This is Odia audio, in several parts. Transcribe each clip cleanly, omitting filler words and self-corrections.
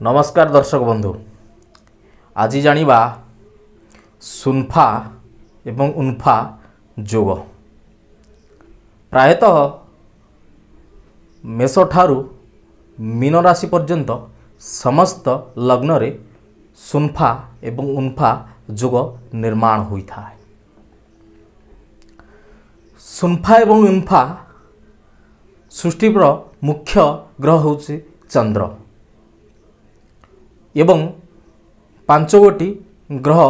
ନମସ୍କାର ଦର୍ଶକ ବନ୍ଧୁ, ଆଜି ଜାଣିବା ସୁନଫା ଏବଂ ଉନଫା ଯୋଗ। ପ୍ରାୟତଃ ମେଷଠାରୁ ମୀନ ରାଶି ପର୍ଯ୍ୟନ୍ତ ସମସ୍ତ ଲଗ୍ନରେ ସୁନଫା ଏବଂ ଉନଫା ଯୋଗ ନିର୍ମାଣ ହୋଇଥାଏ। ସୁନଫା ଏବଂ ଉନଫା ସୃଷ୍ଟିର ମୁଖ୍ୟ ଗ୍ରହ ହେଉଛି ଚନ୍ଦ୍ର ଏବଂ 5 ଗୋଟି ଗ୍ରହ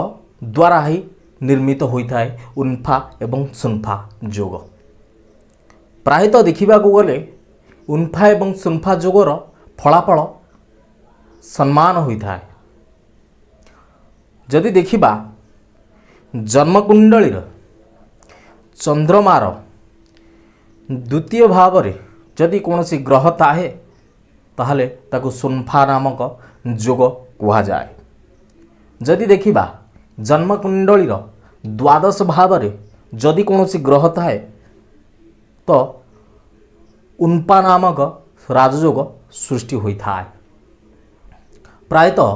ଦ୍ୱାରା ହିଁ ନିର୍ମିତ ହୋଇଥାଏ ଉନଫା ଏବଂ ସୁନଫା ଯୋଗ। ପ୍ରାୟତଃ ଦେଖିବାକୁ ଗଲେ ଉନଫା ଏବଂ ସୁନଫା ଯୋଗର ଫଳାଫଳ ସମ୍ମାନ ହୋଇଥାଏ। ଯଦି ଦେଖିବା ଜନ୍ମକୁଣ୍ଡଳୀର ଚନ୍ଦ୍ରମାର ଦ୍ୱିତୀୟ ଭାବରେ ଯଦି କୌଣସି ଗ୍ରହ ଥାଏ, ତାହେଲେ ତାକୁ ସୁନଫା ନାମକ ଯୋଗ କୁହାଯାଏ। ଯଦି ଦେଖିବା ଜନ୍ମକୁଣ୍ଡଳୀର ଦ୍ୱାଦଶ ଭାବରେ ଯଦି କୌଣସି ଗ୍ରହ ଥାଏ, ତ ଉନ୍ପା ନାମକ ରାଜଯୋଗ ସୃଷ୍ଟି ହୋଇଥାଏ। ପ୍ରାୟତଃ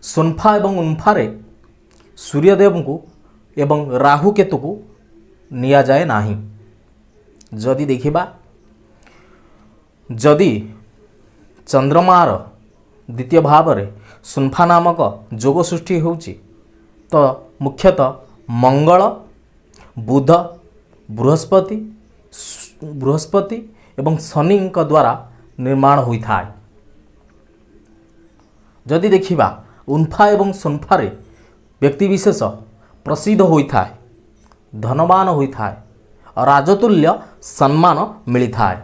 ସୁନଫା ଏବଂ ଉନ୍ଫାରେ ସୂର୍ଯ୍ୟଦେବଙ୍କୁ ଏବଂ ରାହୁ କେତୁକୁ ନିଆଯାଏ ନାହିଁ। ଯଦି ଦେଖିବା, ଯଦି ଚନ୍ଦ୍ରମାର ଦ୍ୱିତୀୟ ଭାବରେ ସୁନଫା ନାମକ ଯୋଗ ସୃଷ୍ଟି ହେଉଛି, ତ ମୁଖ୍ୟତଃ ମଙ୍ଗଳ, ବୁଧ, ବୃହସ୍ପତି ଏବଂ ଶନିଙ୍କ ଦ୍ୱାରା ନିର୍ମାଣ ହୋଇଥାଏ। ଯଦି ଦେଖିବା ଉନ୍ଫା ଏବଂ ସୁନଫାରେ ବ୍ୟକ୍ତିବିଶେଷ ପ୍ରସିଦ୍ଧ ହୋଇଥାଏ, ଧନବାନ ହୋଇଥାଏ, ରାଜତୁଲ୍ୟ ସମ୍ମାନ ମିଳିଥାଏ।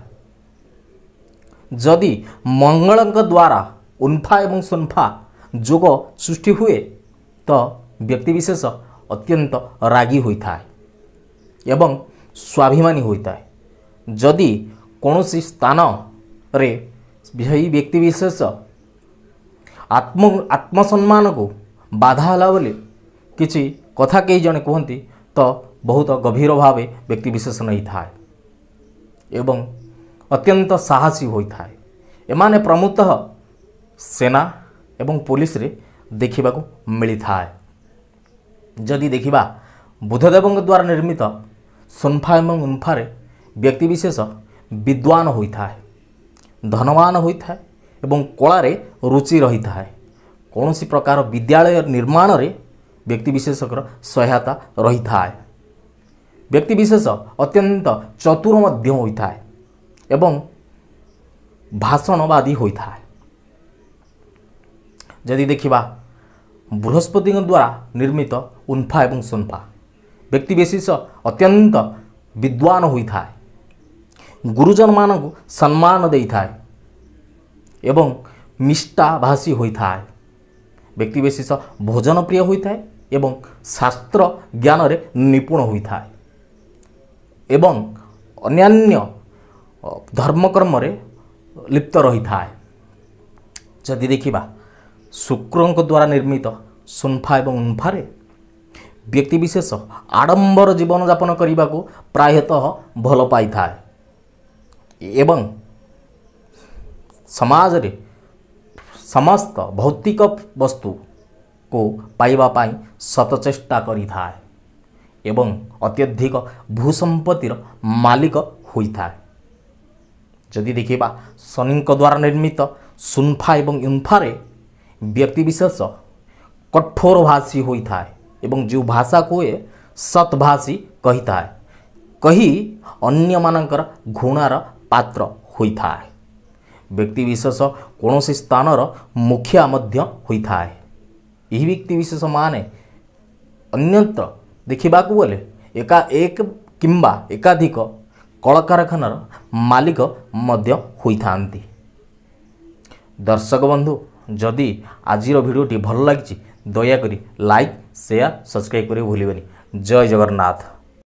ଯଦି ମଙ୍ଗଳଙ୍କ ଦ୍ୱାରା ଉନ୍ଫା ଏବଂ ସୁନଫା ଯୋଗ ସୃଷ୍ଟି ହୁଏ, ତ ବ୍ୟକ୍ତିବିଶେଷ ଅତ୍ୟନ୍ତ ରାଗୀ ହୋଇଥାଏ ଏବଂ ସ୍ୱାଭିମାନୀ ହୋଇଥାଏ। ଯଦି କୌଣସି ସ୍ଥାନରେ ସେହି ବ୍ୟକ୍ତିବିଶେଷ ଆତ୍ମସମ୍ମାନକୁ ବାଧା ହେଲା ବୋଲି କିଛି କଥା କେହି ଜଣେ କୁହନ୍ତି, ତ ବହୁତ ଗଭୀର ଭାବେ ବ୍ୟକ୍ତିବିଶେଷ ନେଇଥାଏ ଏବଂ ଅତ୍ୟନ୍ତ ସାହସୀ ହୋଇଥାଏ। ଏମାନେ ପ୍ରମୁଖତଃ ସେନା ଏବଂ ପୋଲିସରେ ଦେଖିବାକୁ ମିଳିଥାଏ। ଯଦି ଦେଖିବା ବୁଧଦେବଙ୍କ ଦ୍ୱାରା ନିର୍ମିତ ସୁନଫା ଏବଂ ଉନ୍ଫାରେ ବ୍ୟକ୍ତିବିଶେଷ ବିଦ୍ୱାନ ହୋଇଥାଏ, ଧନବାନ ହୋଇଥାଏ ଏବଂ କଳାରେ ରୁଚି ରହିଥାଏ। କୌଣସି ପ୍ରକାର ବିଦ୍ୟାଳୟ ନିର୍ମାଣରେ ବ୍ୟକ୍ତିବିଶେଷଙ୍କର ସହାୟତା ରହିଥାଏ। ବ୍ୟକ୍ତିବିଶେଷ ଅତ୍ୟନ୍ତ ଚତୁର ମଧ୍ୟ ହୋଇଥାଏ ଏବଂ ଭାଷଣବାଦୀ ହୋଇଥାଏ। ଯଦି ଦେଖିବା ବୃହସ୍ପତିଙ୍କ ଦ୍ୱାରା ନିର୍ମିତ ଉନ୍ଫା ଏବଂ ସୁନଫା, ବ୍ୟକ୍ତିବିଶେଷ ଅତ୍ୟନ୍ତ ବିଦ୍ୱାନ ହୋଇଥାଏ, ଗୁରୁଜନମାନଙ୍କୁ ସମ୍ମାନ ଦେଇଥାଏ ଏବଂ ମିଷ୍ଟାଭାଷୀ ହୋଇଥାଏ। ବ୍ୟକ୍ତିବିଶେଷ ଭୋଜନ ପ୍ରିୟ ହୋଇଥାଏ ଏବଂ ଶାସ୍ତ୍ର ଜ୍ଞାନରେ ନିପୁଣ ହୋଇଥାଏ ଏବଂ ଅନ୍ୟାନ୍ୟ ଧର୍ମକର୍ମରେ ଲିପ୍ତ ରହିଥାଏ। ଯଦି ଦେଖିବା ଶୁକ୍ରଙ୍କ ଦ୍ୱାରା ନିର୍ମିତ ସୁନଫା ଏବଂ ଉନ୍ଫାରେ ବ୍ୟକ୍ତିବିଶେଷ ଆଡ଼ମ୍ବର ଜୀବନଯାପନ କରିବାକୁ ପ୍ରାୟତଃ ଭଲ ପାଇଥାଏ ଏବଂ ସମାଜରେ ସମସ୍ତ ଭୌତିକ ବସ୍ତୁକୁ ପାଇବା ପାଇଁ ସତଚେଷ୍ଟା କରିଥାଏ ଏବଂ ଅତ୍ୟଧିକ ଭୂସମ୍ପତ୍ତିର ମାଲିକ ହୋଇଥାଏ। ଯଦି ଦେଖିବା ଶନିଙ୍କ ଦ୍ୱାରା ନିର୍ମିତ ସୁନଫା ଏବଂ ଉନ୍ଫାରେ ବ୍ୟକ୍ତିବିଶେଷ କଠୋର ଭାଷୀ ହୋଇଥାଏ ଏବଂ ଯେଉଁ ଭାଷା କୁହେ ସତ୍ଭାଷୀ କହିଥାଏ, କହି ଅନ୍ୟମାନଙ୍କର ଘୃଣାର ପାତ୍ର ହୋଇଥାଏ। ବ୍ୟକ୍ତିବିଶେଷ କୌଣସି ସ୍ଥାନର ମୁଖିଆ ମଧ୍ୟ ହୋଇଥାଏ। ଏହି ବ୍ୟକ୍ତିବିଶେଷମାନେ ଅନ୍ୟତ୍ର ଦେଖିବାକୁ ଗଲେ ଏକା ଏକ କିମ୍ବା ଏକାଧିକ କଳକାରଖାନାର ମାଲିକ ମଧ୍ୟ ହୋଇଥାନ୍ତି। ଦର୍ଶକ ବନ୍ଧୁ, ଯଦି ଆଜିର ଭିଡ଼ିଓଟି ଭଲ ଲାଗିଛି, ଦୟାକରି ଲାଇକ୍, ସେୟାର, ସବସ୍କ୍ରାଇବ୍ କରିବାକୁ ଭୁଲିବେନି। ଜୟ ଜଗନ୍ନାଥ।